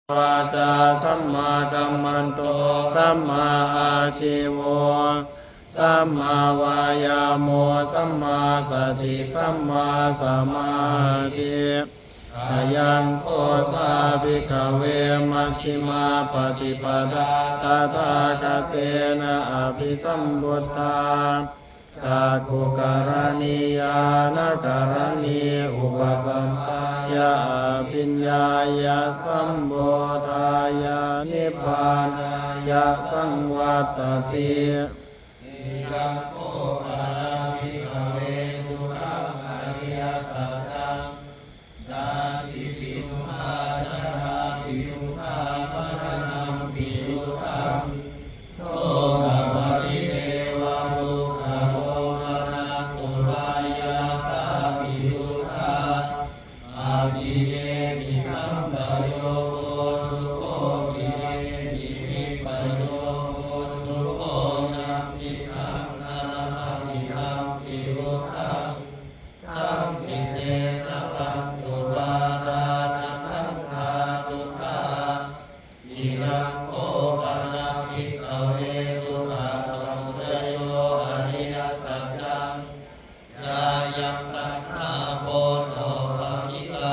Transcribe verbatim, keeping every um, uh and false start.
vācā sammākammanto sammāājīvo sammāvāyāmo sammāsati sammāsamādhi. Ayaṃ kho sā bhikkhave majjhimā paṭipadā tathāgatena abhisambuddhā cakkhukaraṇī ñāṇakaraṇī upasamāya abhiññāya sambodhāya nibbānāya saṃvattati. Idaṃ